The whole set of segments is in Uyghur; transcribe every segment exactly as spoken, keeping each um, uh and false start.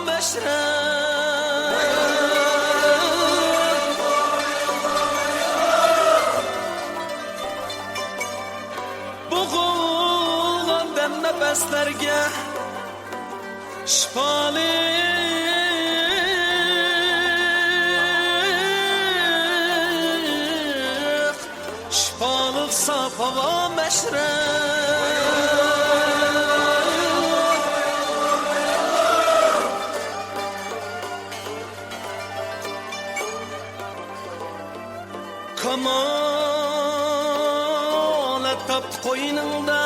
مەشرەپ. بوغۇلغان دەم نەپەسلەرگە شىپالىق، شىپالىق ساپ ھاۋا مەشرەپ. كامالەت تاپتى قوينۇڭدا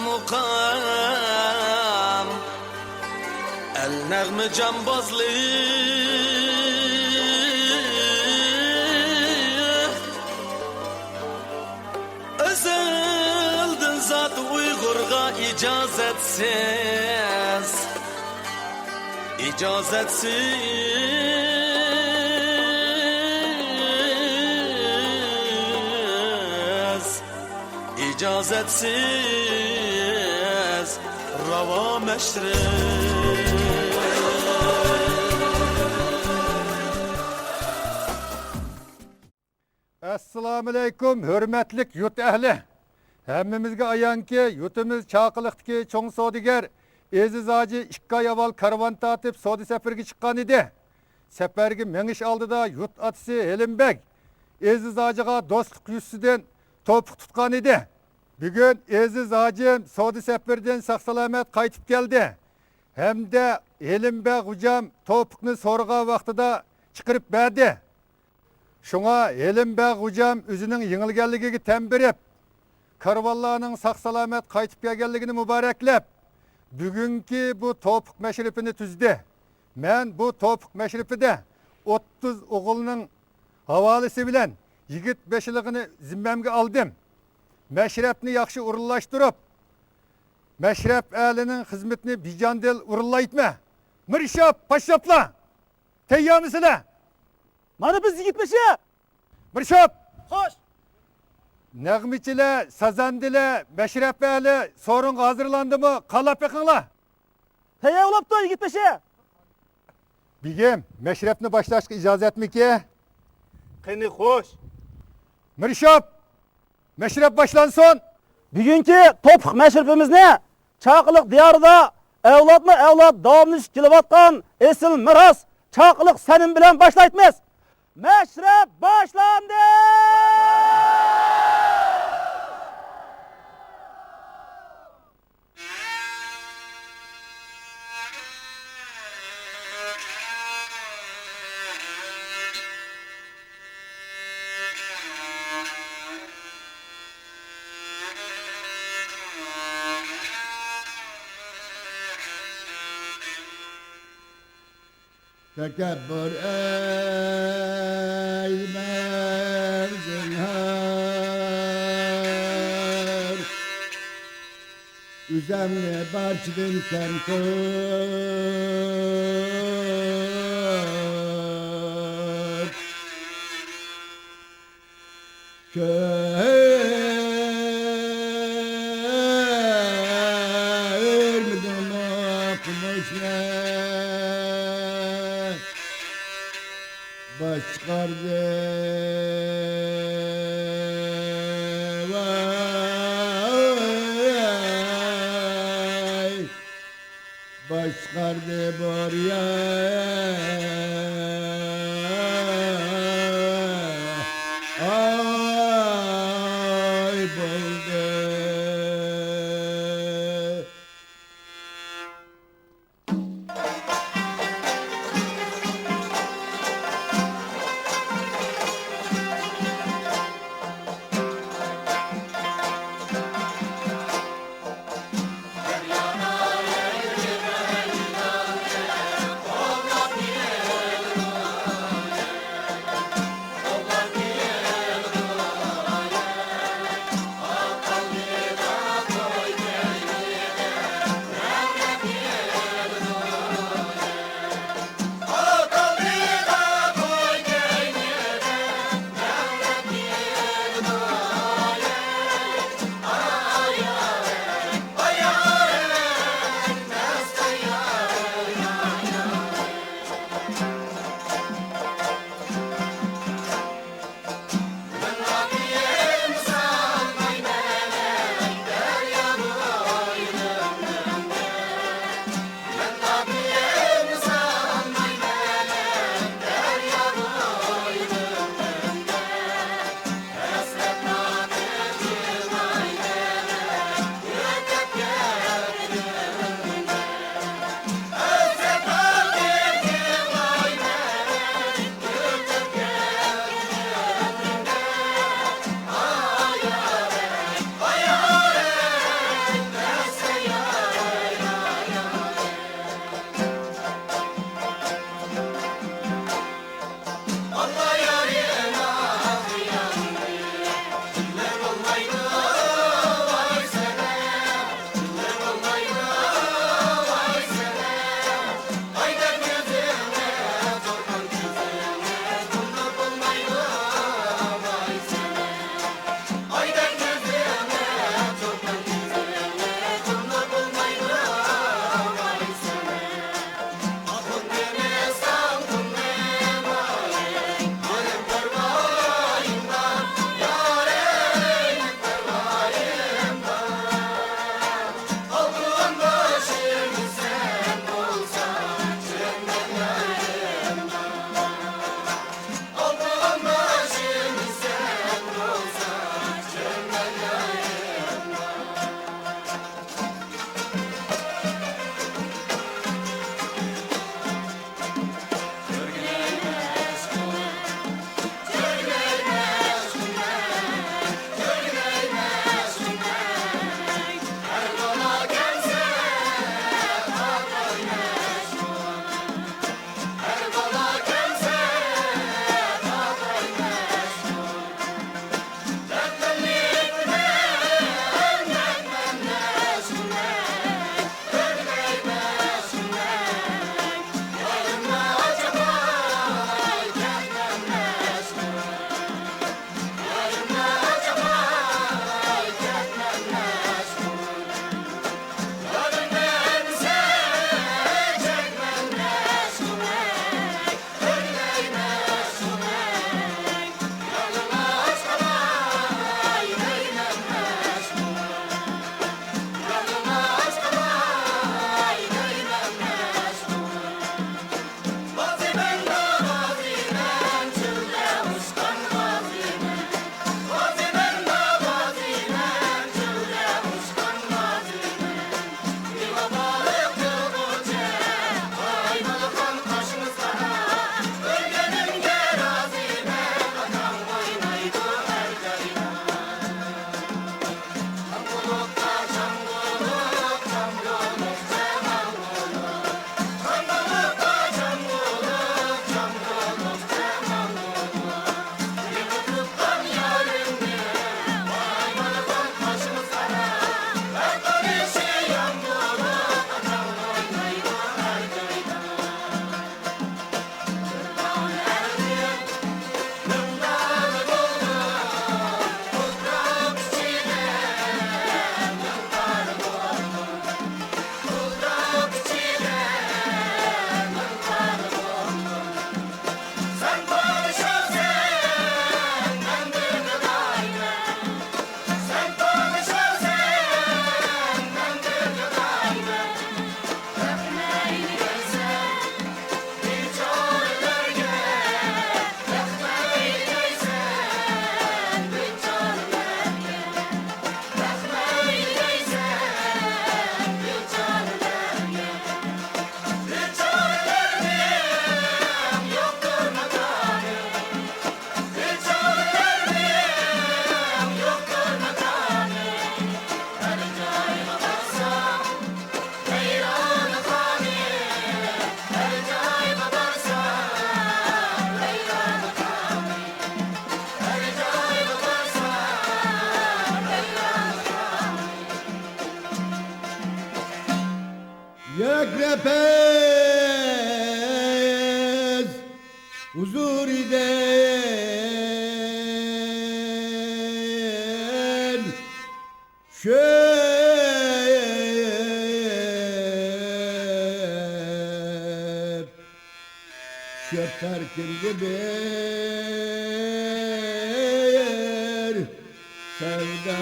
مۇقام، ئەل نەغمە جامبازلىق. ئەزەلدىن زات ئۇيغۇرغا ئىجازەتسىز، ئىجازەتسىز، ئىجازەتسىز راۋا مەشرەپ. ئەسسالامۇئەلەيكۇم، ھۆرمەتلىك يۇرت ئەھلى! ھەممىمىزگە ئايانكى، يۇرتىمىز چاقىلىقتىكى چوڭ سودىگەر ئېزىز ھاجى ئىككى ئاي ئاۋۋال كارۋان تارتىپ سودا سەپىرىگە چىققان ئىدى. سەپەرگە مېڭىش ئالدىدا يۇرت ئاتىسى ھېلىم بەگ ئېزىز ھاجىغا دوستلۇق يۈزىسىدىن توپۇق تۇتقان ئىدى. بۈگۈن ئېزىز ھاجىم سودا سەپىرىدىن ساق-سالامەت قايتىپ كەلدى ھەمدە ھېلىم بەگ غوجام توپۇقنى سورىغان ۋاقتىدا چىقىرىپ بەردى. شۇڭا ھېلىم بەگ غوجام ئۆزىنىڭ يېڭىلگەنلىكىگە تەن بېرىپ، كارۋانلارنىڭ ساق-سالامەت قايتىپ كەلگەنلىكىنى مۇبارەكلەپ، بۈگۈنكى بۇ توپۇق مەشرىپىنى تۈزدى. مەن بۇ توپۇق مەشرىپىدە ئوتتۇز ئوغۇلنىڭ ھاۋالىسى بىلەن يىگىت بېشىلىقىنى زىممەمگە ئالدىم. مەشرەپنى ياخشى ئورۇنلاشتۇرۇپ، مەشرەپ ئەھلىنىڭ خىزمىتىنى بىجان دىل ئورۇنلايتمە. مىرشاپ، پاششاپلار! تەييارمىسىلەر؟ مانا بىز يىگىت بېشى! مىرشاپ! خوش! نەغمىچىلەر، سازەندىلەر، مەشرەپ ئەھلى سورۇنغا ھازىرلاندىمۇ؟ قالاپ بېقىڭلار! تەييار بوپتۇ، يىگىت بېشى! بېگىم، مەشرەپنى باشلاشقا ئىجازەتمىكى؟ قېنى، خوش! مىرشاپ! مەشرەپ باشلانسۇن! بۈگۈنكى توپۇق مەشرىپىمىزنى چاقىلىق دىيارىدا ئەۋلادمۇ ئەۋلاد داۋاملىشىپ كېلىۋاتقان ئېسىل مىراس چاقىلىق سەنىمى بىلەن باشلايتمىز. مەشرەپ باشلاندى! تەكەببۇر ئەيلىمە زىنھار، ئۆزۈڭنى بارچىدىن كەم كۆر. كۆرمىدىڭمۇ قومۇشنى؟ باش چىقاردى، ۋاي. باش چىقاردى بوريا، ئاي بولدى. پەيز ھۇزۇرىدىن چۈشۈپ، چۈشۈپ تەركىمگە بىر سەۋدا.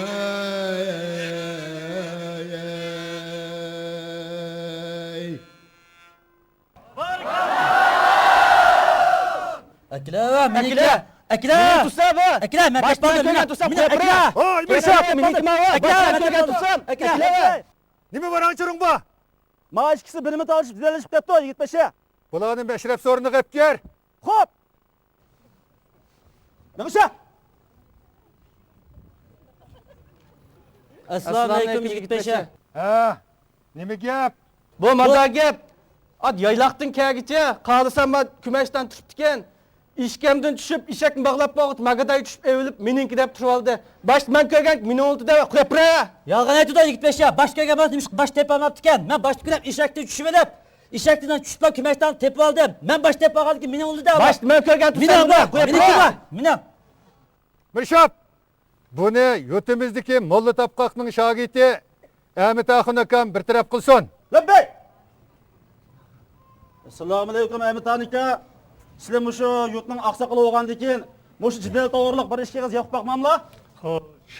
ئەكلە، مېنىڭكى. ئەكلە. ئەكلە. مېنى تۇتسا بۇ. ئەكلە، مەن باشتىن كۆرگەن تۇتسا، قويۇپ بېرەي. ھوي، مېنى تۇتسا، مېنىڭكى ماۋۇ. ئەكلە، باشتىن كۆرگەن تۇتسام. ئەكلە. نېمە ۋاراڭ-چۇرۇڭ بۇ؟ مائاش ئىككىسى بىرمۇ تالىشىپ، جېدەللىشىپ كەتتى، يىگىت بېشى. بۇلارنى مەشرەپ سورۇنىغا ئېلىپ كىر. خوپ. مېڭىشە. ئەسسالامۇئەلەيكۇم، يىگىت بېشى. ھە، نېمە گەپ؟ بۇ مانداق گەپ. ئات يايلاقتىن كەلگۈچە، قارىسام، مانا كۈمەشتان تۇرۇپتىكەن. ئېشىكىمدىن چۈشۈپ، ئېشەكنى باغلاپ بولغۇچە، ماگىداي چۈشۈپ ئېۋىلىپ، مېنىڭكى دەپ تۇرۇۋالدى. باشتا مەن كۆرگەن، مېنى ئۇنتۇدى، قويۇپ بېرە. يالغان ئېيتىدۇ، يىگىت بېشى. باش كۆرگەن بولسا، نېمىشقا باش تېپەلمەپتىكەن؟ مەن باشتا كۆرۈپ، ئېشەكتىن چۈشۈپ ئېلىپ، ئېشەكتىن چۈشۈپلا كۈمەشتاننى تېپىۋالدىم. مەن باش تېپىۋالغاندىن كېيىن مېنى ئۇنتۇدى. باشتا مەن كۆرگەن تۇرسام، مېنى قويۇپ بېرە. مېنى. مىرشاپ، بۇنى يۇرتىمىزدىكى موللا تاپقاقنىڭ شاگىرتى ئەمىتئاخۇن ئاكام بىر تەرەپ قىلسۇن. لەببەي! ئەسسالامۇئەلەيكۇم، ئەمىتئاخۇن ئاكا. سىلەر مۇشۇ يۇرتنىڭ ئاقساقىلى بولغاندىن كېيىن، مۇشۇ جېدەل توغرىلىق بىر ئىككى ئېغىز گەپ قىلىپ باقماملا؟ خوش.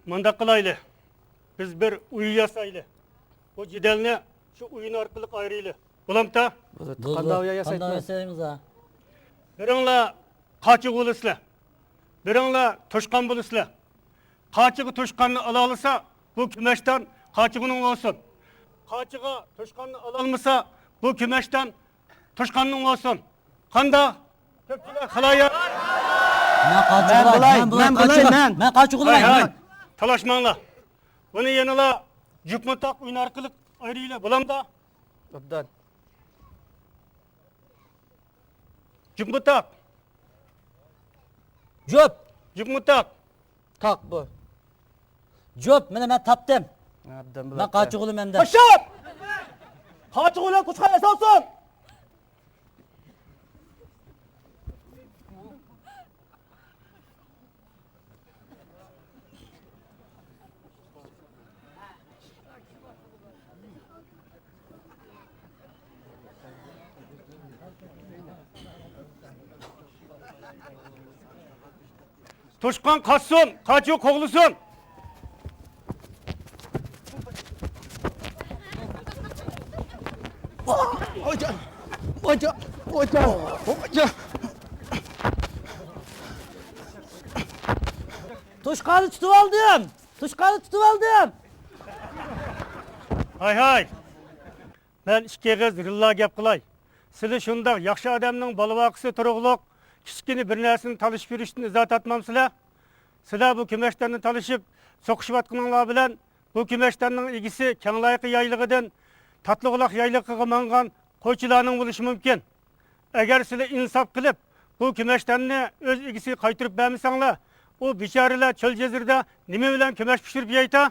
مۇنداق قىلايلى، بىز بىر ئۇيا ياسايلى. بۇ جېدەلنى شۇ ئۇيىنى ئارقىلىق ئايرىيلى. بولامتا؟ بولىدۇ. قانداق ئۇيا ياسايمىز ھە؟ بىرىڭلار قاچا بولىسىلەر، بىرىڭلار توشقان بولىسىلەر. قاچىغا توشقاننى ئالالىسا، بۇ كۈمەشتان قاچىغىنىڭ بولسۇن. قاچىغا توشقاننى ئالالمىسا، بۇ كۈمەشتان توشقاننىڭ بولسۇن. قانداق؟ كۆپچىلىك خالايىق. مەن قاچا بولاي، مەن بولاي، مەن بولاي، مەن. مەن قاچا بولاي، ھاي، ھاي. مەن. تالاشماڭلار. بۇنى يەنىلا جۈپمۇ تاق ئويۇنى ئارقىلىق ئايرىيلى، بولامدا؟ ئوبدان. جۈپمۇ تاق. جۈپ. جۈپمۇ تاق. تاق بۇ. جۈپ، مانا مەن تاپتىم. ئوبدان بولۇپتۇ. مەن قاچا بولىمەن دە. باشلاپ! قاچا بولۇپ قۇشقا ياسالسۇن! توشقان قاچسۇن، قاچا قوغلىسۇن. توشقاننى تۇتۇۋالدىم! توشقاننى تۇتۇۋالدىم! ھاي، ھاي! مەن ئىككى ئېغىز رىللا گەپ قىلاي. سىلى شۇنداق ياخشى ئادەمنىڭ بالىۋاقىسى تۇرۇقلۇق، كىچىككىنە بىر نەرسىنى تالىشىپ يۈرۈشتىن ئىزا تارتمامسىلەر؟ سىلەر بۇ كۈمەشتاننى تالىشىپ سوقۇشۇۋاتقىنىڭلار بىلەن بۇ كۈمەشتاننىڭ ئىگىسى كەڭلايقى يايلىقىدىن تاتلىبۇلاق يايلىقىغا ماڭغان قويچىلارنىڭ بولۇشى مۇمكىن. ئەگەر سىلەر ئىنساپ قىلىپ، بۇ كۈمەشتاننى ئۆز ئىگىسىگە قايتۇرۇپ بەرمىسەڭلار، ئۇ بىچارىلەر چۆل جەزىرىدە نېمە بىلەن كۈمەش پىشۇرۇپ يەيتا؟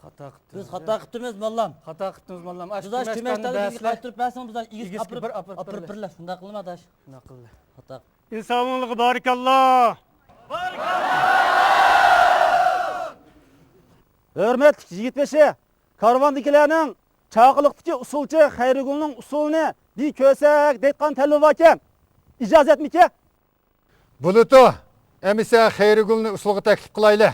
خاتا قىپتىمىز. بىز خاتا قىپتىمىز، موللام. خاتا قىپتىمىز، موللام. ئاشۇ بىز ئاشۇ كۈمەشتاننى بىزگە بەرسىلە. قايتۇرۇپ بەرسىڭىز، بىز ئىگىسىگە ئىگىسىگە ئاپىرىپ، بىر ئاپىرىپ ئاپىرىپ بېرىلە. بېرىلە. شۇنداق قىلما، ئاداش. شۇنداق قىلدى. خاتا قىپتىمىز. ئىنسابىڭلارغا بارىكاللا! ھۆرمەتلىك يىگىت بېشى، كارۋاندىكىلەرنىڭ چاقىلىقتىكى ئۇسسۇلچى خەيرىگۈلنىڭ ئۇسسۇلىنى بىر كۆرسەك دەيدىغان تەلىپى باركەن. ئىجازەتمىكىن؟ بولىدۇ، ئەمىسە خەيرىگۈلنى ئۇسسۇلغا تەكلىپ قىلايلى.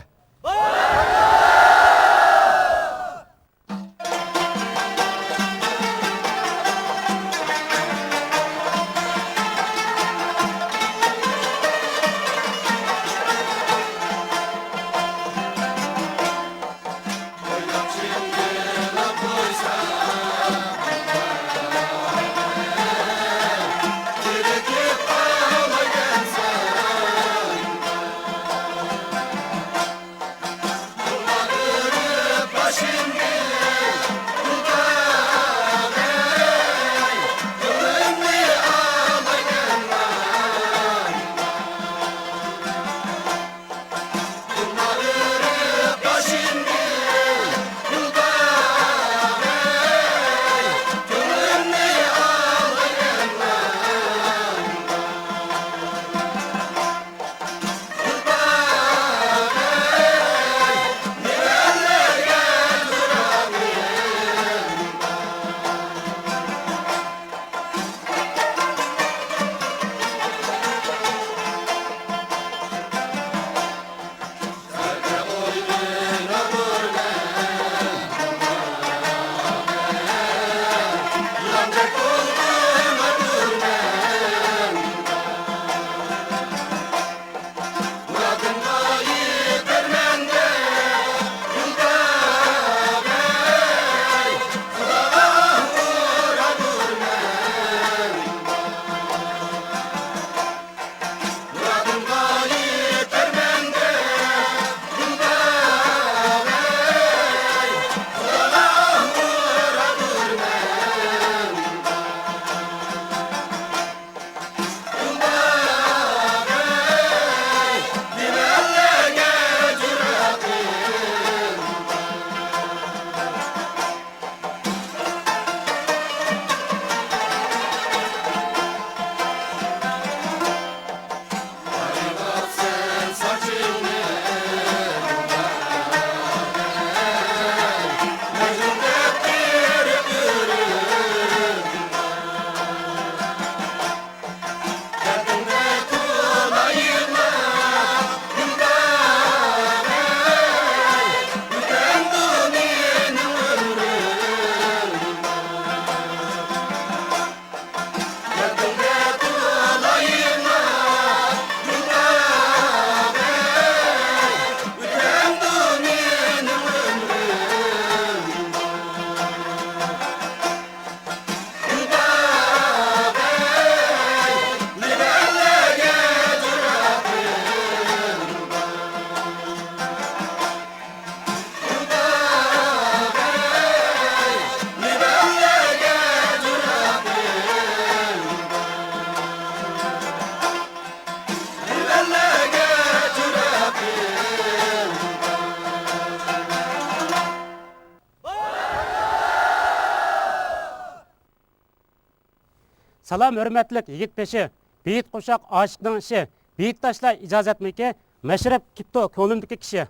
سالام ھۆرمەتلىك يىگىت بېشى، بېيىت قوشاق ئاشىقنىڭ ئىشى، بېيىت تاشلاش ئىجازەتمىكى، مەشرەپ كېپتۇ كۆڭلۈمدىكى كىشى.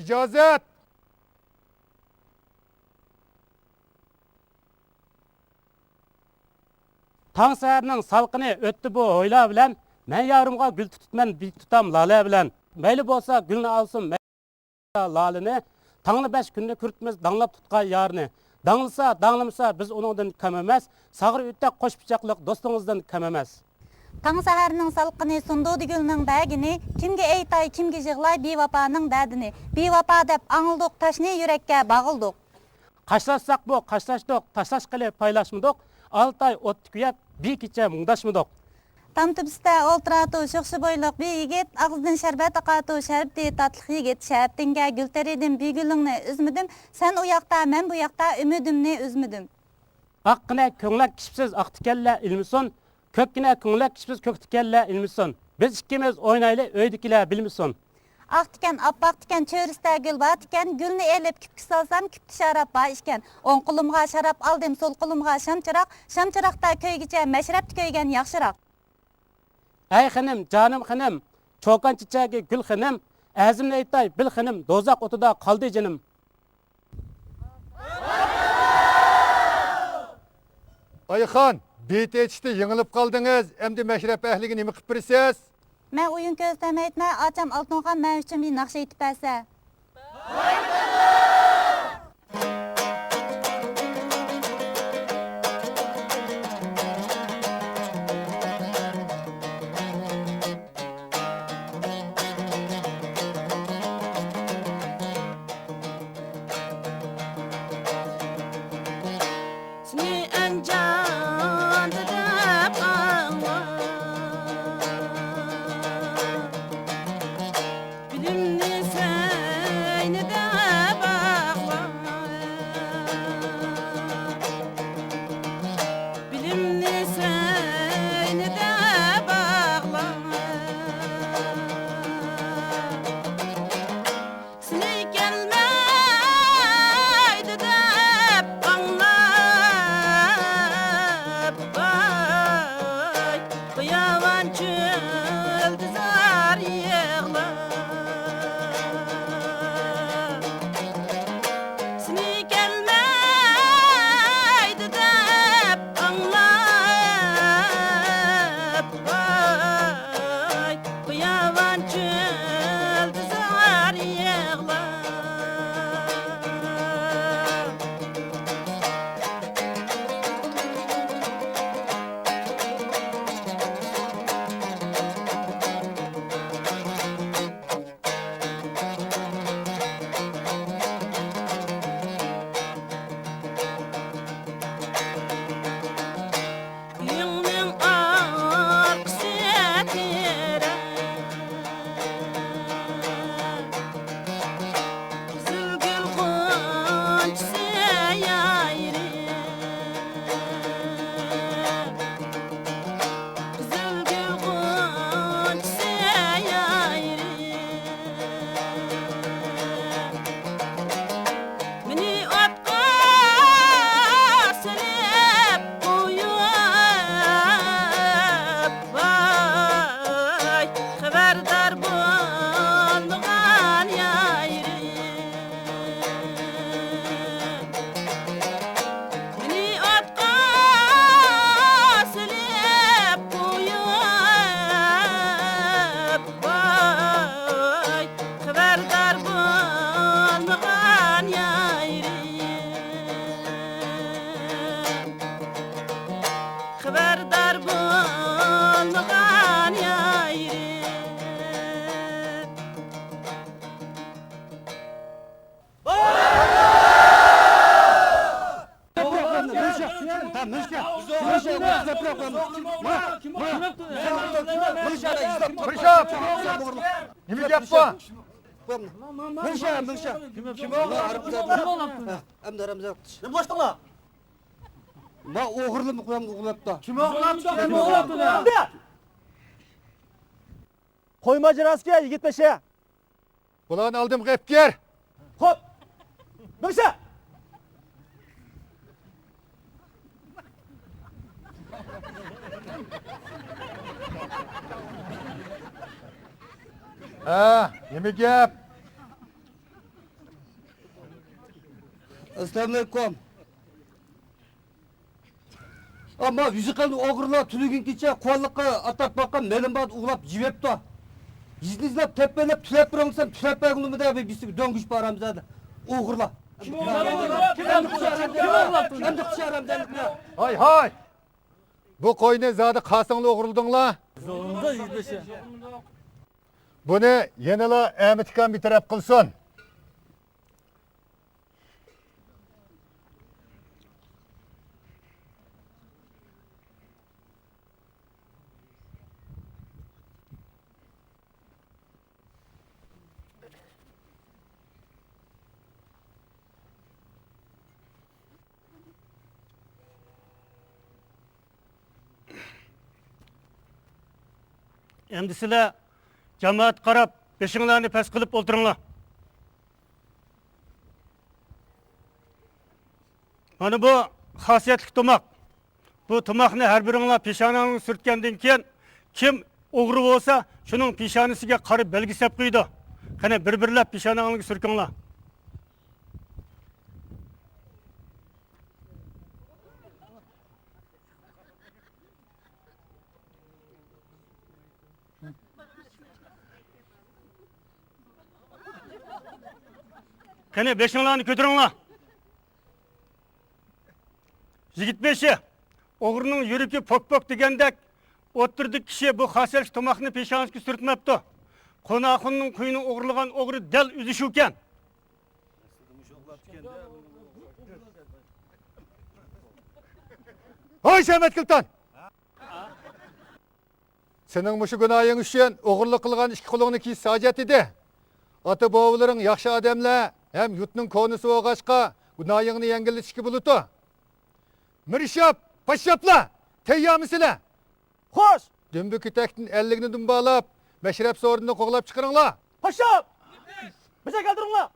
ئىجازەت! تاڭ سەھەرنىڭ سالقىنى ئۆتتى بۇ ھويلا بىلەن، مەن يارىمغا گۈل تۇتۇپمەن بىر تۇتام لالە بىلەن. مەيلى بولسا گۈلنى ئالسۇن، مەيلى لالىنى. تاڭلا بەش كۈننى كۆرۈتىمىز داڭلاپ تۇتقان يارنى. داڭلىسا، داڭلىمىسا بىز ئۇنىڭدىن كەم ئەمەس. ساغرا ئۆتەك قوش پىچاقلىق دوستىڭىزدىن كەم ئەمەس. تاڭ سەھەرنىڭ سالقىنى سۇندۇردى گۈلنىڭ بەرگىنى، كىمگە ئېيتاي، كىمگە يىغلاي بىۋاپانىڭ دەردىنى. بىۋاپا دەپ ئاڭلىدۇق، تاشنى يۈرەككە باغلىدۇق. قاشلاشساقمۇ قاشلاشتۇق، تاشلاشقىلى پايلاشمىدۇق. ئالتە ئاي ئوتتا كۆيۈپ، بىر كېچە مۇڭداشمىدۇق. تام تۈپىسىدە ئولتۇراتتى شوخشا بويلۇق بىر يىگىت، ئاغزىدىن شەربەت ئاقاتتى شەربىتى تاتلىق يىگىت. شەربىتىڭگە گۈل تېرىدىم، بىر گۈلۈڭنى ئۈزمىدىم. سەن ئۇ ياقتا، مەن بۇ ياقتا، ئۈمىدىمنى ئۈزمىدىم. ئاققىنە كۆڭلەك كىشپىسىز ئاقتىكەنلەر ئىلمىسۇن، كۆككىنە كۆڭلەك كىشپىسىز كۆكتىكەنلەر ئىلمىسۇن. بىز ئىككىمىز ئوينايلى ئۆيدىكىلەر بىلمىسۇن. ئاقتىكەن، ئاپئاقتىكەن، چۆرىسىدە گۈل بارتىكەن، گۈلنى ئېلىپ كۈپكە سالسام، كۈپتە شاراب بار ئىكەن. ئوڭ قولۇمغا شاراب ئالدىم، سول قولۇمغا شام چىراغ، شام چىراغدا كۆيگۈچە مەشرەپتە كۆيگەن ياخشىراق. ئەي خېنىم، جانىم خېنىم، چوكان چېچەكى گۈل خېنىم، ئەرزىمنى ئېيتاي بىل خېنىم، دوزاخ ئوتىدا قالدى جېنىم. ئايخان، بېيىت ئېيتىشتا يېڭىلىپ قالدىڭىز، ئەمدى مەشرەپ ئەھلىگە نېمە قىلىپ بېرىسىز؟ مەن ئويۇن كۆرسىتەلمەيتىمەن، ئاچام ئالتۇنخان مەن ئۈچۈن بىر ناخشا ئېيتىپ بەرسە. سېنى ئەنجاندا دەپ ئاڭلاپ، بىلىمنى سەينىدە باغلاپ، بىلىمنى سەينىدە باغلاپ، سېنى كەلمەيدۇ دەپ ئاڭلاپ، ۋاي، باياۋان چۆلدە زار يىغلاپ. سېنى كەلمەيدۇ دەپ ئاڭلاپ، ۋاي، باياۋان چۆلدە زار يىغلاپ. ئۆيۈڭنىڭ ئارقىسى تېرەك، قىزىل گۈل غۇنچىسى يايرىپ، قىزىل گۈل غۇنچىسى يايرىپ. مېنى ئوتقا سېلىپ قويۇپ، ۋاي، خەۋەردار بولمىغان يايرىم. مېنى ئوتقا سېلىپ قويۇپ، ۋاي، خەۋەردار بولمىغان يايرىم، خەۋەردار بولمىغان يايرىم. نېمە گەپ بۇ؟ مىڭشا، مىڭشا. كىم ئوغرىلاپتۇ؟ ھە، ئەمدى رەمزان قىلىش. نېمە بولۇشتۇڭلار؟ ما ئوغرىلىم قويام ئوغرىلاپتۇ. كىم ئوغرىلاپتۇ؟ كىم ئوغرىلاپتۇ؟ قوي ماجىراسىكەن، يىگىت بېشى. بۇلارنى ئالدىمغا ئېلىپ كىر. خوپ. مىڭشا. ھە، نېمە گەپ؟ ئەسسالامۇئەلەيكۇم. ئەمما يۈزى قېلىن ئوغرىلار تۈنۈگۈن كېچە قۇۋانلىققا ئاتاپ باققان مېلىمبارنى ئوغرىلاپ يېۋەپتۇ. يېزىنى ئىزدەپ، تەپپەنلەپ، تۈلەپ بېرىڭ دېسەم، تۈلەپ بەرگىلى بەرمەي، بىزگە دۆڭگۈچ بار ھەمزەدە. ئوغرىلار. ئەمدى قىلچە ھارامزادىلىكلەر. ھاي، ھاي! بۇ قوينى زادى قايسىڭلار ئوغرىلىدىڭلار؟ بۇنى يەنىلا ئەمىتكام بىر تەرەپ قىلسۇن. ئەمدى سىلەر جامائەتكە قاراپ بېشىڭلارنى پەس قىلىپ ئولتۇرۇڭلار. مانا بۇ خاسىيەتلىك تۇماق. بۇ تۇماقنى ھەر بىرىڭلار پېشانەڭلارگە سۈرتكەندىن كېيىن، كىم ئوغرى بولسا، شۇنىڭ پېشانىسىگە قارا بەلگە سەپ قويىدۇ. قېنى، بىر-بىرلەپ پېشانەڭلارگە سۈركۈڭلار. قېنى، بېشىڭلارنى كۆتۈرۈڭلار. يىگىت بېشى، ئوغرىنىڭ يۈرىكى پوك-پوك دېگەندەك، ئوتتۇرىدىكى كىشى بۇ خاسىيەتلىك تۇماقنى پېشانىسىگە سۈرتمەپتۇ. قوناق ئاخۇننىڭ قويىنى ئوغرىلىغان ئوغرى دەل ئۆزى شۇكەن. ھاي، شەمەت كىلتان! سېنىڭ مۇشۇ گۇناھىڭ ئۈچۈن ئوغرىلىق قىلغان ئىككى قولۇڭنى كېسىش ھاجەت ئىدى. ئاتا-بوۋىلىرىڭ ياخشى ئادەملەر ھەم يۇرتنىڭ كونىسى بولغاچقا، گۇناھىڭنى يەڭگىللىتىشكە بولىدۇ. مىرشاپ، پاششاپلار، تەييارمۇسىلەر؟ خوش! دۈمبە كۆتەكتىن ئەللىكنى دۇمبالاپ، مەشرەپ سورۇنىنى قوغلاپ چىقىرىڭلار. پاششاپ! بېجىرىپ كەلتۈرۈڭلار!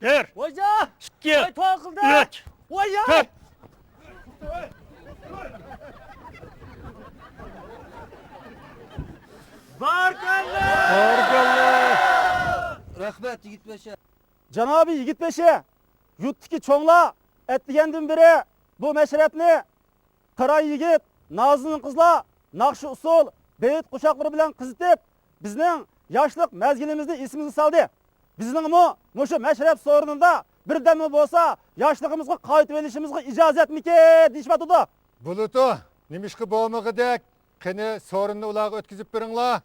بىر. ۋايجا! ئىككى. ۋاي، توغرا قىلدى. ئۈچ. ۋايجا! تۆت. باركاللا! باركاللا! رەھمەت، يىگىت بېشى. جانابىي يىگىت بېشى، يۇرتتىكى چوڭلار ئەتىگەندىن بېرى بۇ مەشرەپنى قىران يىگىت، نازۇنۇن قىزلار، ناخشا-ئۇسسۇل، بېيىت قوشاقلىرى بىلەن قىزىتىپ، بىزنىڭ ياشلىق مەزگىلىمىزنى ئېسىمىزگە سالدى. بىزنىڭمۇ مۇشۇ مەشرەپ سورۇنىدا بىردەممۇ بولسا ياشلىقىمىزغا قايتىۋېلىشىمىزغا ئىجازەتمىكىن دېيىشىۋاتىدۇ. بولىدۇ، نېمىشقا بولمىغۇدەك؟ قېنى، سورۇننى ئۇلارغا ئۆتكۈزۈپ بېرىڭلار.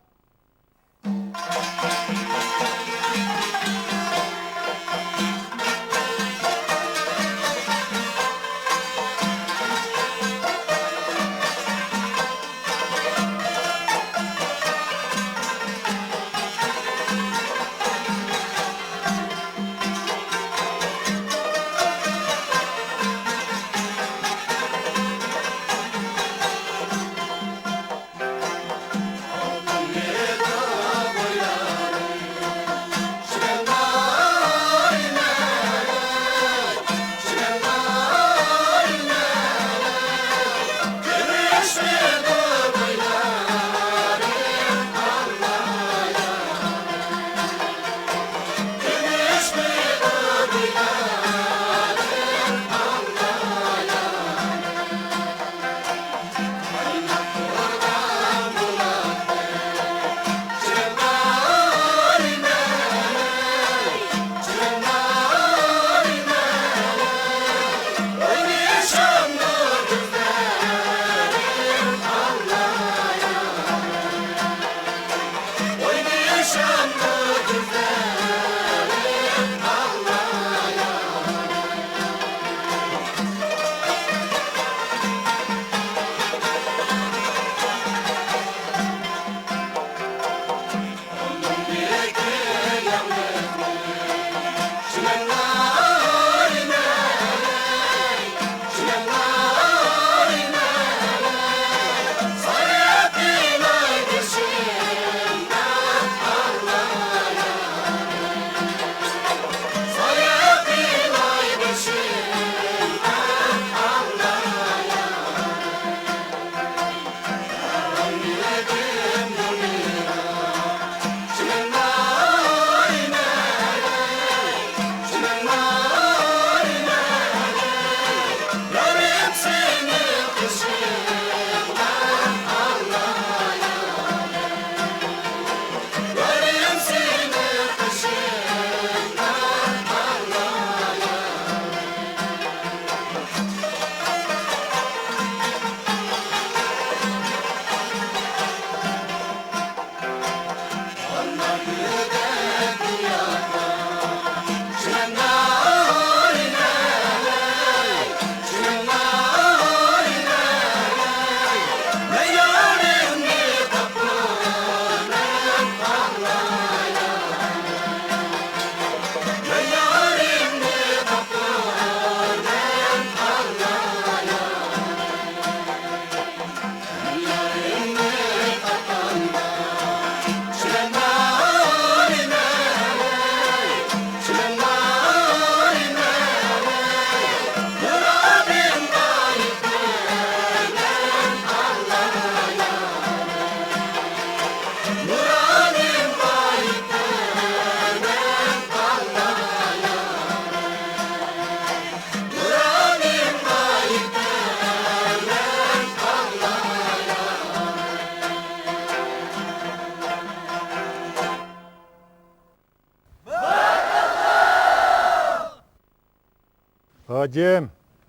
ھاجىم،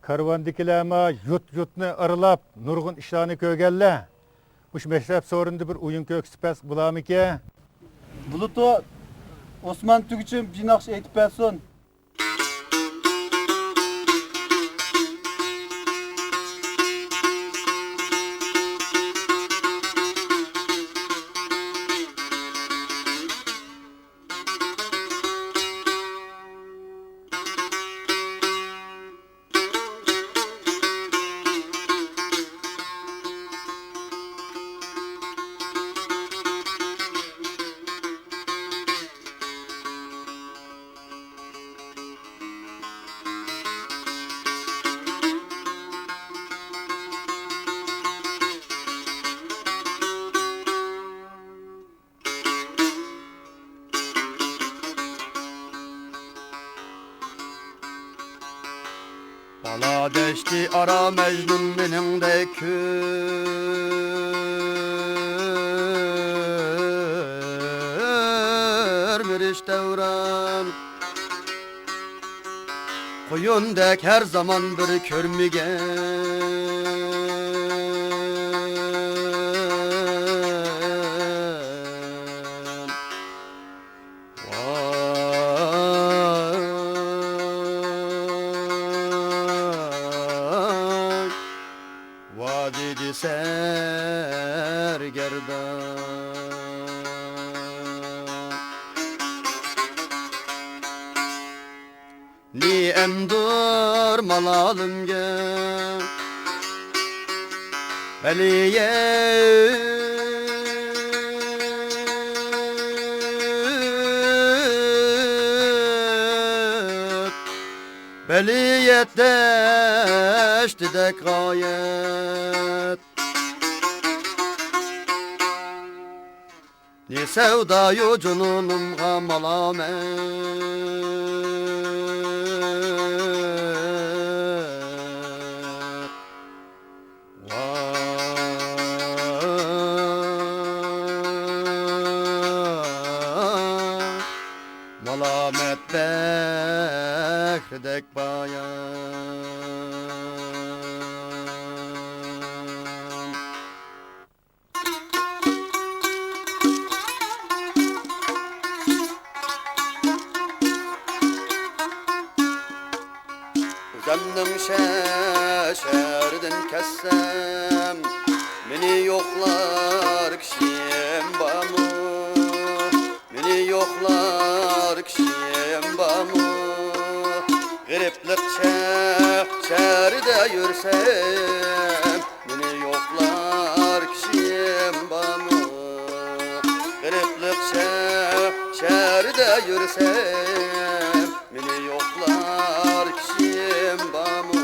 كارۋاندىكىلەرمۇ يۇرت-يۇرتنى ئارىلاپ، نۇرغۇن ئىشلارنى كۆرگەنلەر. مۇشۇ مەشرەپ سورۇنىدا بىر ئويۇن كۆرسىتىپ بەرسە بولارمىكىن؟ بولىدۇ. ئوسمان تۈگىچىم بىر ناخشا ئېيتىپ بەرسۇن. بالا دەشتى ئارا مەجنۇن مېنىڭدەك كۆرمىرىش دەۋران. قۇيۇندەك ھەر زامان بىر كۆرمىگەن. ۋاي، ۋادىدى سەرگەردان. نېمەمدۇر مالالىمگە بەلىيەت، بەلىيەت دەشتىدەك غايەت. نى سەۋدايۇ جۇنۇنۇمغا مالامەت. ۋاي، مالامەت بەھرىدەك بايان. ئۆزۈمنىڭ شەھىرىدىن كەتسەم، مېنى يوقلار كىشىم بارمۇ؟ مېنى يوقلار كىشىم بارمۇ؟ غېرىبلىق شەھىرىدە يۈرسەم، مېنى يوقلار كىشىم بارمۇ؟ غېرىبلىق شەھىرىدە يۈرسەم، مېنى يوقلار كىشىم بارمۇ؟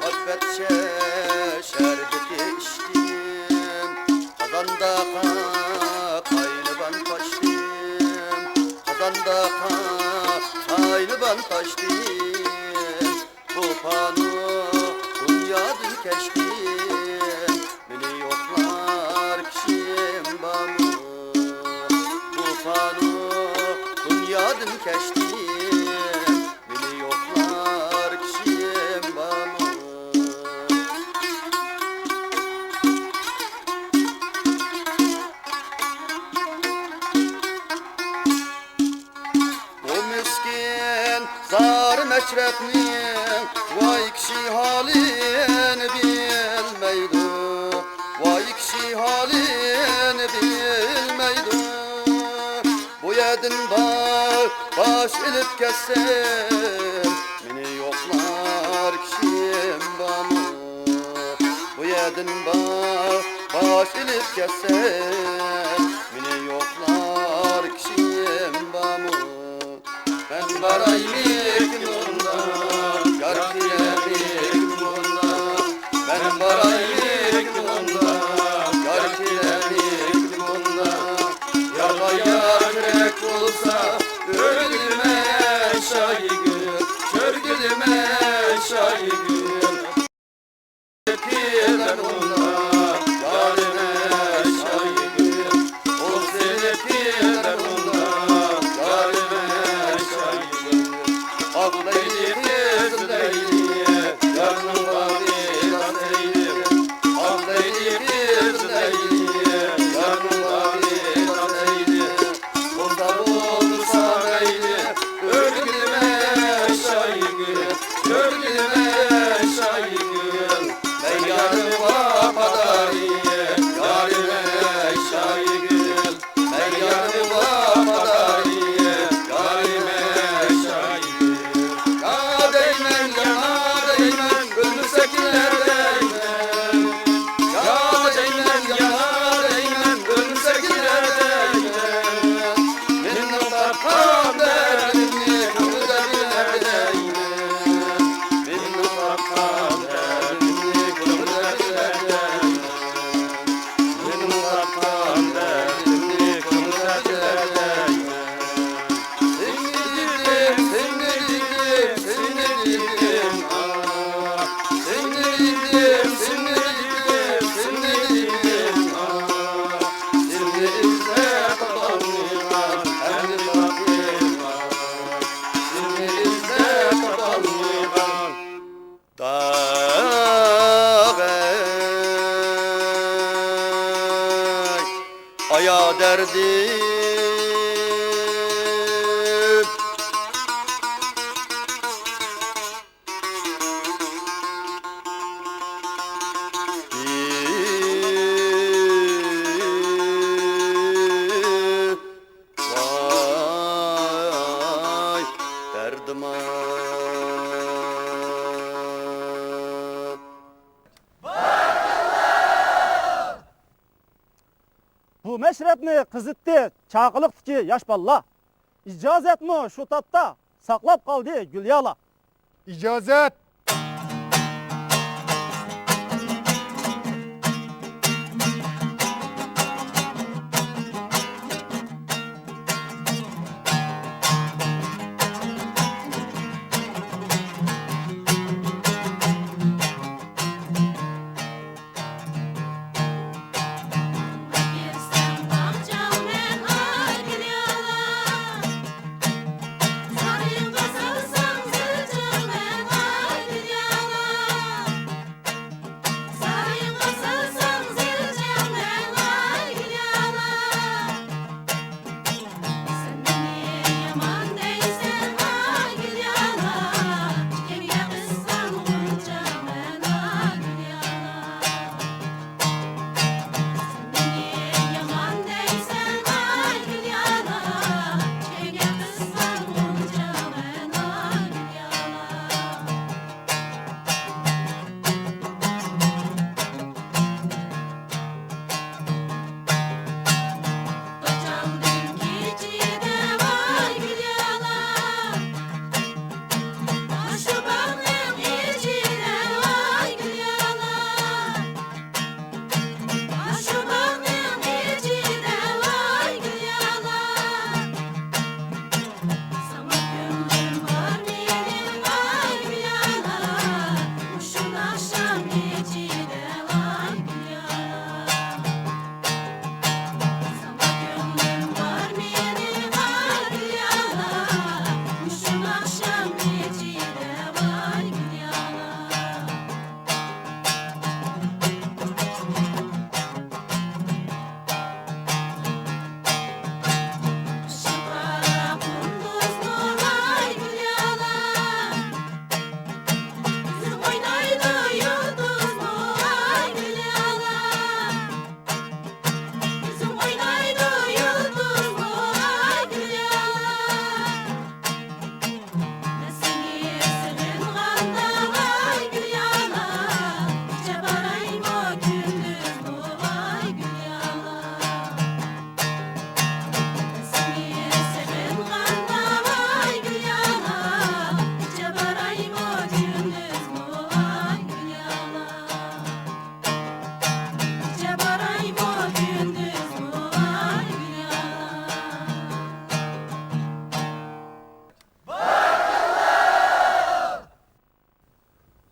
مۇھەببەت شەربىتى ئىچتىم، قازاندا قاينىغان تاشتىم، قازاندا قاينىغان تاشتىم. بۇ پانۇ دۇنيادىن كەچتىم، مېنى يوقلار كىشىم بارمۇ؟ بۇ پانۇ دۇنيادىن كەچتىم، مېنى يوقلار كىشىم بارمۇ؟ بۇ مىسكىن زار مەشرەپنىڭ ۋاي كىشى ھالىنى بىلمەيدۇ، ۋاي كىشى ھالىنى بىلمەيدۇ. بۇ يەردىن باش ئېلىپ كەتسەم، مېنى يوقلار كىشىم بارمۇ؟ بۇ يەردىن باش ئېلىپ كەتسەم، مېنى يوقلار كىشىم بارمۇ؟ مەن بارايمىكىن ئۇنداق، يار كېلەرمىكىن ئۇنداق؟ مەن بارايمىكىن ئۇنداق، يار كېلەرمىكىن ئۇنداق؟ يارغا يار كېرەك بولسا، ئۆرگىلىمە شايىگۈل، چۆرگىلىمە شايىگۈل. كېلەر ئۇنداق، يارىمەن داغاي، ئايا دەردىم. ۋاي دەردىم-ئاي. بۇ مەشرەپنى قىزىتتى چاقىلىقتىكى ياش بالىلار. ئىجازەتمۇ شۇ تاپتا ساقلاپ قالدى گۈليالا. ئىجازەت!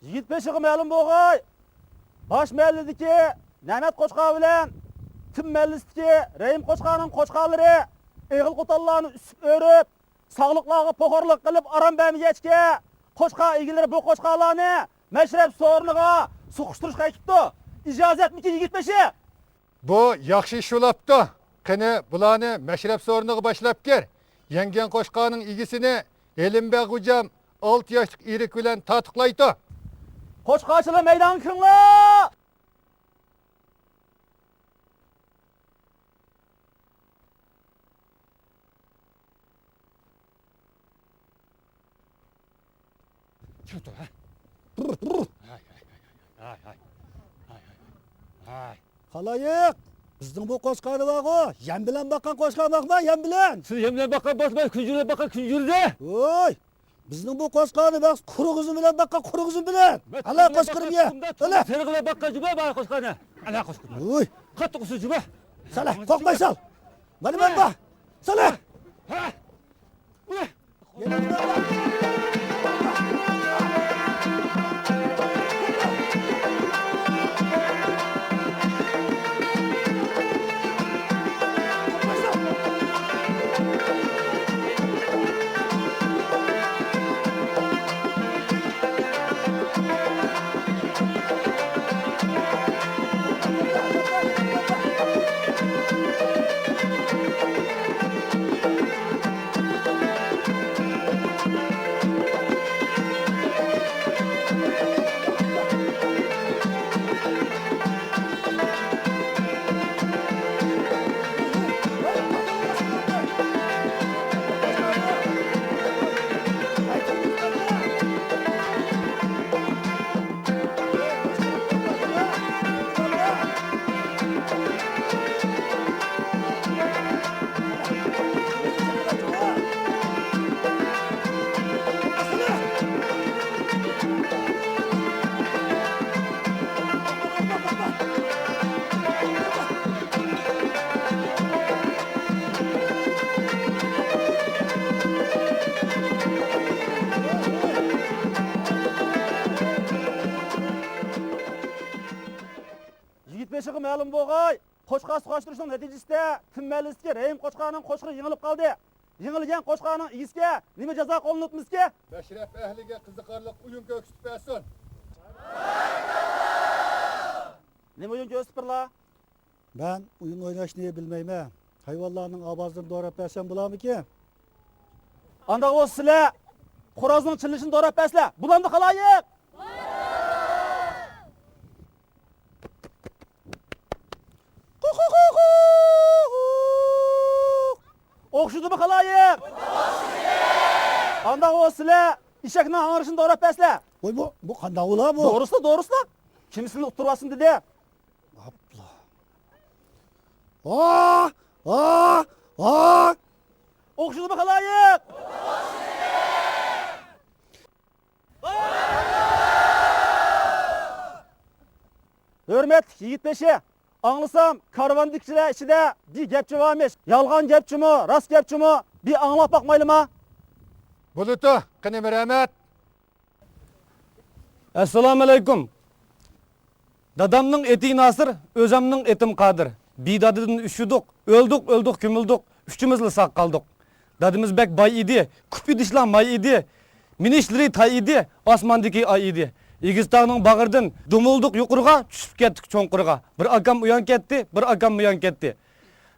يىگىت بېشىغا مەلۇم بولغاي، باش مەھەللىدىكى نەمەت قوچقار بىلەن تۈن مەھەللىسىدىكى رەھىم قوچقارنىڭ قوچقارلىرى ئېغىل قوتانلارنى ئۈسۈپ ئۆرۈپ، ساغلىقلارغا پوخۇرلۇق قىلىپ ئارام بەرمىگەچكە، قوچقار ئىگىلىرى بۇ قوچقارلارنى مەشرەپ سورۇنىغا سوقۇشتۇرۇشقا ئەكىپتۇ. ئىجازەتمىكىن، يىگىت بېشى؟ بۇ ياخشى ئىش بولاپتۇ. قېنى، بۇلارنى مەشرەپ سورۇنىغا باشلاپ كىر. يەڭگەن قوچقارنىڭ ئىگىسىنى ھېلىمبەگ غوجام ئالتە ياشلىق ئېرىك بىلەن تارتۇقلايتۇ. قوچقارچىلار، مەيدانغا كىرىڭلار! چىق تۇر، ھە. ھاي، ھاي، ھاي. خالايىق، بىزنىڭ بۇ قوچقارنى بارغۇ، يەم بىلەن باققان قوچقار باقما، يەم بىلەن. سىز يەم بىلەن باققان باقما، كۈنجۈر بىلەن باققان كۈنجۈردە. ۋوي! بىزنىڭ بۇ قوچقارنى بەس قۇرۇق ئۈزۈم بىلەن باققان قۇرۇق ئۈزۈم بىلەن. ئەلە قوچقىرىم يە. ئەلە. سېرىق بىلەن باققان جۇما بار قوچقارنى. ئەلە قوچقار. ۋوي. قاتتىق ئۇسسۇل جۇما. سەلە، قوقماي سال. مانا مەن بار. سەلە. ھە. ھە. يەنە بىر بار. يېشىغا مەلۇم بولغاي، قوچقار سۇغاشتۇرۇشنىڭ نەتىجىسىدە تۈن مەھەللىسىدىكى رەھىم قوچقارنىڭ قوچقىرى يېڭىلىپ قالدى. يېڭىلگەن قوچقارنىڭ ئىگىسىگە نېمە جازا قوللىنىپمىزكى؟ مەشرەپ ئەھلىگە قىزىقارلىق ئويۇن كۆرسىتىپ بەرسۇن. نېمە ئويۇن كۆرسىتىپ بېرىلا؟ مەن ئويۇن ئويناشنى بىلمەيمەن. ھايۋانلارنىڭ ئاۋازىنى دوراپ بەرسەم بولارمىكىن؟ ئانداق بولسا سىلەر خورازنىڭ چىللىشىنى دوراپ بەرسىلە، بولامدۇ خالايىق؟ ئوخشىدىمۇ خالايىق؟ ئانداق بولسا سىلەر ئېشەكنىڭ ھاڭرىشىنى دوراپ بەرسىلە. ۋاي، بۇ، بۇ قانداق بولا بۇ؟ دورىسىلا، دورىسىلا. كىم سىلىنى ئۇتتۇرۇۋالسۇن دېدى. ئاپلا. ئا، ئا، ئا. ئوخشىدىمۇ خالايىق؟ ھۆرمەتلىك يىگىت بېشى، ئاڭلىسام كارۋاندىكىلەر ئىچىدە بىر گەپچى بارمىش. يالغان گەپچىمۇ، راست گەپچىمۇ، بىر ئاڭلاپ باقمايلىما؟ بولىدۇ، قېنى مەرھەمەت. ئەسسالامۇئەلەيكۇم. دادامنىڭ ئېتى ناسىر، ئۆزەمنىڭ ئېتىم قادىر. بىدادىدىن ئۈچ يۇدۇق، ئۆلدۇق، ئۆلدۇق، كۆمۈلدۇق، ئۈچىمىزلا ساق قالدۇق. دادىمىز بەك باي ئىدى، كۇپا ئىدىشلا ماي ئىدى، مىنىشلىرى تاي ئىدى، ئاسماندىكى ئاي ئىدى. ئېگىز تاغنىڭ باغرىدىن دومۇلدۇق يۇقىرىغا، چۈشۈپ كەتتۇق چوڭقۇرغا. بىر ئاكام ئۇيان كەتتى، بىر ئاكام بۇيان كەتتى.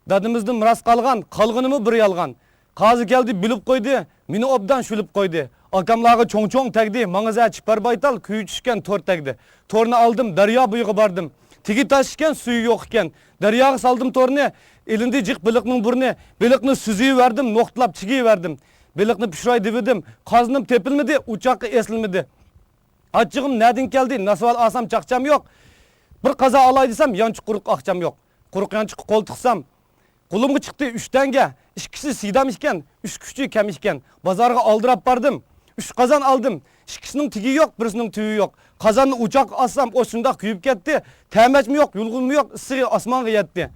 دادىمىزدىن مىراس قالغان، قالغىنىمۇ بىر يالغان. قازى كەلدى، بىلىپ قويدى، مېنى ئوبدان شۈلۈپ قويدى. ئاكاملارغا چوڭ-چوڭ تەگدى، ماڭا زە چىپار بايتال، كۈيى چۈشكەن تور تەگدى. تورنى ئالدىم، دەريا بويىغا باردىم. تېگى تاش ئىكەن، سۈيى يوق ئىكەن. دەرياغا سالدىم تورنى، ئېلىندى جىق بېلىقنىڭ بۇرنى. بېلىقنى سۈزۈۋەردىم، نوختىلاپ چىگىۋەردىم. بېلىقنى پىشۇراي دېۋىدىم، قازىنىم تېپىلمىدى، ئوچاققا ئېسىلمىدى. ئاچچىقىم نەدىن كەلدى، ناسىۋال ئالسام چاقچام يوق. بىر قازا ئالاي دېسەم، يانچۇق قۇرۇق ئاقچام يوق. قۇرۇق يانچۇققا قول تىقسام، قولۇمغا چىقتى ئۈچ تەڭگە، ئىككىسى سىدام ئىكەن، ئۈچ كۈچى كەم ئىكەن. بازارغا ئالدىراپ باردىم، ئۈچ قازان ئالدىم، ئىككىسىنىڭ تېگى يوق، بىرسىنىڭ تۈۋى يوق. قازاننى ئوچاققا ئاسسام، ئوت شۇنداق كۆيۈپ كەتتى، تەمەچمۇ يوق، يۇلغۇنمۇ يوق، ئىسسىقى ئاسمانغا يەتتى.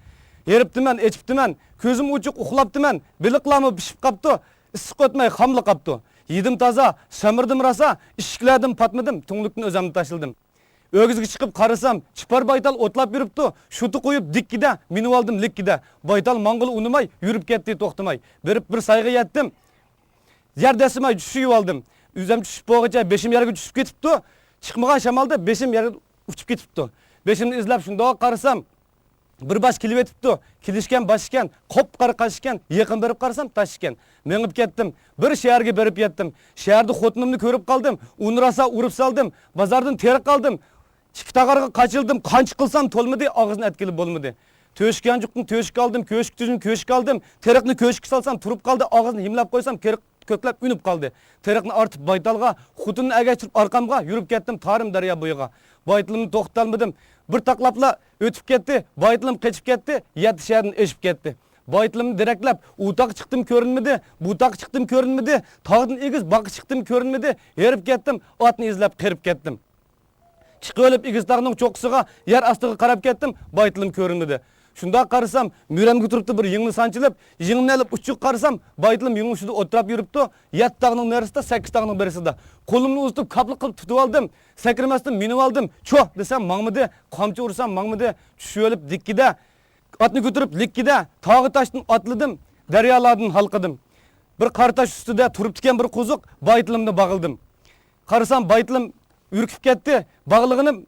ھېرىپتىمەن، ئېچىپتىمەن، كۆزۈم ئوچۇق ئۇخلاپتىمەن، بېلىقلارمۇ پىشىپ قاپتۇ، ئىسسىق ئۆتمەي خاملا قاپتۇ. يېدىم تازا، سەمرىدىم راسا، ئىشىكلەردىن پاتمىدىم، تۈڭلۈكتىن ئۆزەمنى تاشلىدىم. ئۆگزىگە چىقىپ قارىسام، چىپار بايتال ئوتلاپ يۈرۈپتۇ. شۇتى قويۇپ دىككىدە، مىنىۋالدىم لىككىدە. بايتال ماڭغىلى ئۇنىماي، يۈرۈپ كەتتى توختىماي. بېرىپ بىر سايغا يەتتىم. يەر دەسسىماي چۈشۈۋالدىم. ئۆزەم چۈشۈپ بولغۇچە بېشىم يەرگە چۈشۈپ كېتىپتۇ. چىقمىغان شامالدا بېشىم يەرگە ئۇچۇپ كېتىپتۇ. بېشىمنى ئىزلاپ شۇنداق قارىسام، بىر باش كېلىۋېتىپتۇ. كېلىشكەن باش ئىكەن، قاپقارا قاش ئىكەن. يېقىن بېرىپ قارىسام، تاش ئىكەن. مېڭىپ كەتتىم. بىر شەھەرگە بېرىپ يەتتىم. شەھەردە خوتۇنۇمنى كۆرۈپ قالدىم. ئۇنى راسا ئۇرۇپ سالدىم. بازاردىن تېرىق ئالدىم. ئىككى تاغارغا قاچىلدىم. قانچە قىلسام تولمىدى، ئاغزىنى ئەتكىلى بولمىدى. تۆشۈك يانچۇقتىن تۆشۈك ئالدىم، كۆشۈك تۈزدىن كۆشۈك ئالدىم. تېرىقنى كۆشۈككە سالسام، تۇرۇپ قالدى، ئاغزىنى ھىملاپ قويسام، تېرىق كۆكلەپ ئۈنۈپ قالدى. تېرىقنى ئارتىپ بايتالغا، خوتۇننى ئەگەشتۈرۈپ ئارقامغا يۈرۈپ كەتتىم تارىم دەريا بويىغا. بايتىلىمنى توختىتالمىدىم. بىر تاقلاپلا ئۆتۈپ كەتتى. بايتىلىم قېچىپ كەتتى، يەتتە شەھەردىن ئېشىپ كەتتى. بايتىلىمنى دېرەكلەپ ئۇ تاغقا چىقتىم كۆرۈنمىدى، بۇ تاغقا چىقتىم كۆرۈنمىدى، تاغدىن ئېگىز باغقا چىقتىم كۆرۈنمىدى، ھېرىپ كەتتىم، ئاتنى ئىزلاپ قېرىپ كەتتىم. چىقىۋېلىپ ئېگىز تاغنىڭ چوققىسىغا، يەر ئاستىغا قاراپ كەتتىم، بايتىلىم كۆرۈنمىدى. شۇنداق قارىسام، مۈرەمگە تۇرۇپتۇ بىر يىڭنە سانچىلىپ، يىڭنىنى ئېلىپ ئۇچىغا قارىسام، بايتىلىم يىڭنە ئۈستىدە ئولتۇراپ يۈرۈپتۇ، يەتتە تاغنىڭ نېرىسىدا، سەككىز تاغنىڭ بېرىسىدا. قولۇمنى ئۇزىتىپ كاپىلىق قىلىپ تۇتۇۋالدىم، سەكرىمەستىن مىنىۋالدىم، چوھ دېسەم ماڭمىدى، قامچا ئۇرسام ماڭمىدى، چۈشۈۋېلىپ دىككىدە، ئاتنى كۆتۈرۈپ لىككىدە، تاغۇ تاشتىن ئاتلىدىم، دەريالاردىن ھالقىدىم. بىر قارا تاش ئۈستىدە تۇرۇپتىكەن بىر قوزۇق، بايتىلىمنى باغلىدىم. قارىسام، بايتىلىم ئۈركۈپ كەتتى. باغلىغىنىم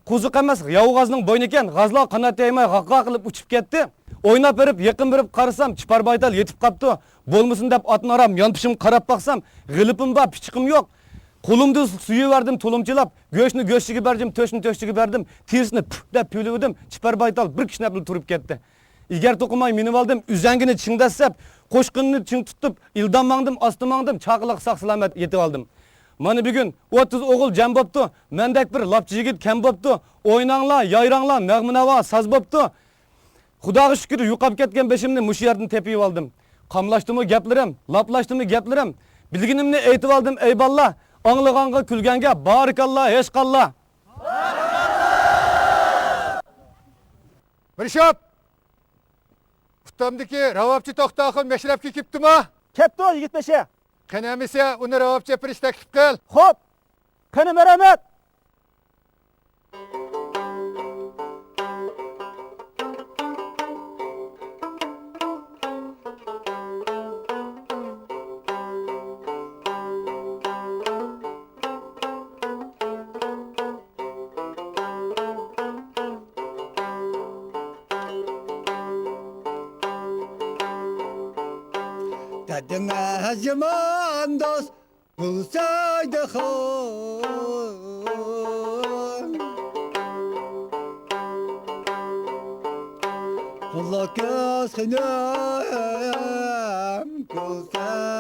قوزۇق ئەمەس، ياۋا غازنىڭ بوينى ئىكەن، غازلار قانات يايماي غاق-غاق قىلىپ ئۇچۇپ كەتتى. ئويناپ بېرىپ، يېقىن بېرىپ قارىسام، چىپار بايتال يېتىپ قاپتۇ. بولمىسۇن دەپ ئاتنى ئارام يانپىشىمغا قاراپ باقسام، غىلىپىم بار، پىچىقىم يوق. قولۇمدا سۈيۈۋەردىم تۇلۇمچىلاپ، گۆشنى گۆشچىگە بەردىم، تۆشنى تۆشچىگە بەردىم، تېرىسىنى پۈك دەپ پۈۋلىۋىدىم، چىپار بايتال بىر كىشنەپلا تۇرۇپ كەتتى. ئېگەر توقۇماي مىنىۋالدىم، ئۈزەڭگىنى چىڭدەسسەپ، قوشقىنىنى چىڭ تۇتۇپ، ئىلدام ماڭدىم، ئاستا ماڭدىم، چاقىلىق ساق-سالامەت يېتىۋالدىم. مانا بۈگۈن ئوتتۇز ئوغۇل جەم بوپتۇ، مەندەك بىر لاپچى يىگىت كەم بوپتۇ. ئويناڭلار، يايراڭلار، نەغمە-ناۋا، ساز بوپتۇ. خۇداغا شۈكۈر، يوقاپ كەتكەن بېشىمنى مۇشۇ يەردىن تېپىۋالدىم. قاملاشتىمۇ گەپلىرىم، لاپلاشتىمۇ گەپلىرىم. بىلگىنىمنى ئېيتىۋالدىم، ئەي بالىلار. ئاڭلىغانغا، كۈلگەنگە بارىكاللا، ھېچقاللا. مىرشاپ! ئۇستامدىكى راۋابچى توختاخۇن مەشرەپكە كېپتۇما؟ كەپتۇ، يىگىت بېشى. قېنى ئەمىسە، ئۇنى راۋابچى ئېپىرىش تەكلىپ قىل. خوپ. قېنى، مەرھەمەت. دېڭىز يامان دوست، گۈلسەيدىخان. قۇللۇق كۆز خېنىم، گۈلسەيدىخان.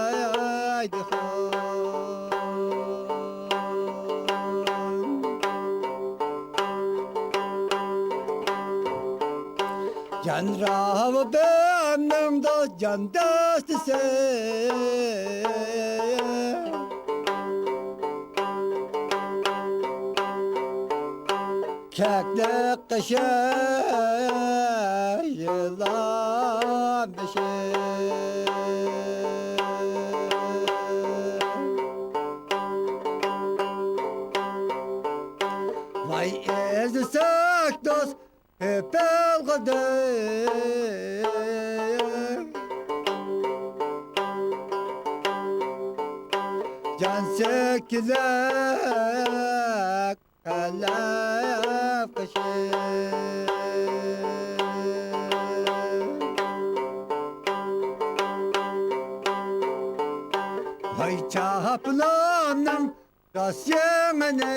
جان راۋابىمنىڭ دوست جان دەستىسى. كەكلىك قېشى، يىلان بېشى. ۋاي ئېزىسەك دوست، ئېپىلغۇدەك. جان سەككىزەك قەلەم قېشى. ۋاي چاپلاننىڭ راست يېڭىنى،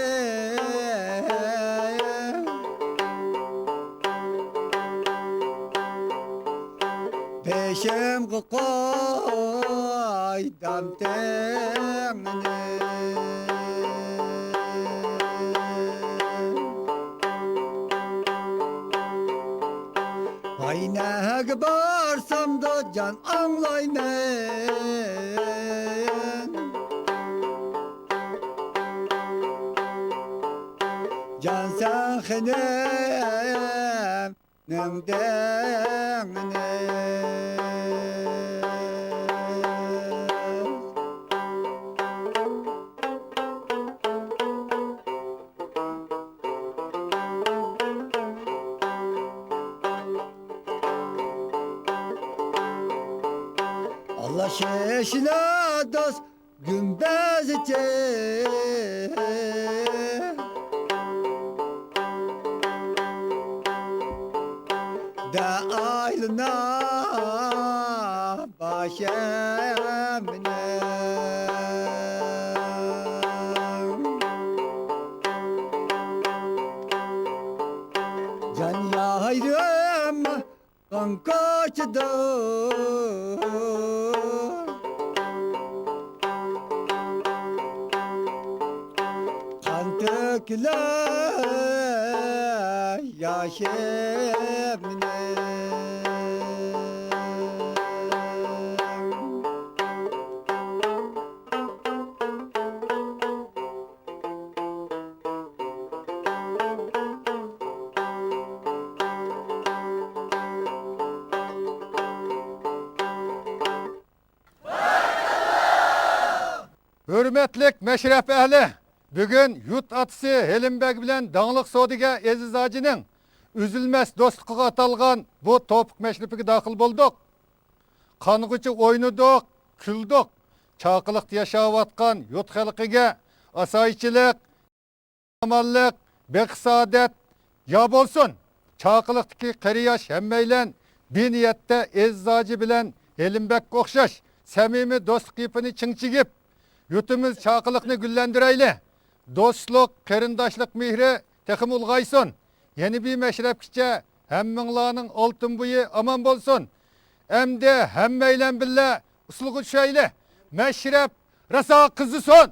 بېشىمغا قويدۇم تېڭىنى. ۋاي نەگە بارسامدۇ جان ئاڭلايمەن. جان سەن خېنىم نىڭدىڭنى. ئاللا شېشىلا دوست گۈمبەزچە. دە ئايلىنا باشىمنى. جان يايرىم قان كوچىدا قان تۆكۈلەر ياشىمنىڭ. ھۆرمەتلىك مەشرەپ ئەھلى! بۈگۈن يۇرت ئاتىسى ھېلىم بەگ بىلەن داڭلىق سودىگەر ئەزىز ھاجىنىڭ ئۈزۈلمەس دوستلۇقىغا ئاتالغان بۇ توپۇق مەشرىپىگە داخىل بولدۇق. قانغۇچە ئوينىدۇق، كۈلدۇق. چاقىلىقتا ياشاۋاتقان يۇرت خەلقىگە ئاسايىشچىلىق، ئامانلىق، بېقىش-سائادەت يار بولسۇن! چاقىلىقتىكى قېرى-ياش ھەممەيلەن بىر نىيەتتە ئەزىز ھاجى بىلەن ھېلىم بەگكە ئوخشاش سەمىمىي دوستلۇق يىپىنى چىڭ چىگىپ، يۇرتىمىز چاقىلىقنى گۈللەندۈرەيلى! دوستلۇق، قېرىنداشلىق مېھرى تېخىمۇ ئۇلغايسۇن! يەنە بىر مەشرەپكىچە ھەممىڭلارنىڭ ئالتۇن بويى ئامان بولسۇن! ئەمدى ھەممەيلەن بىللە ئۇسسۇلغا چۈشەيلى! مەشرەپ راسا قىزىسۇن!